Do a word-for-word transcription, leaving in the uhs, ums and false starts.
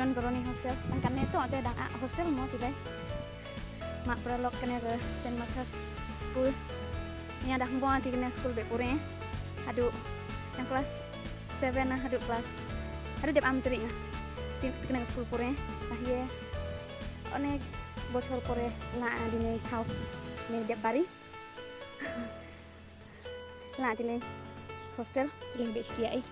Ngan Goroni hostel. Nang kane to te dang a hostel mo ti dai. Ma paralok kane ka Saint Martha's School. Ïa dak mo ti kane school bad pure. Haduh nang class seven na haduh class. Haduh dep arphew tarik nga. Ti kane school pure. Nga ïa. Onek bochor pure nga dine thaw. Ne dep bari. Nga ti ne hostel. Ti ne bad shkia ai.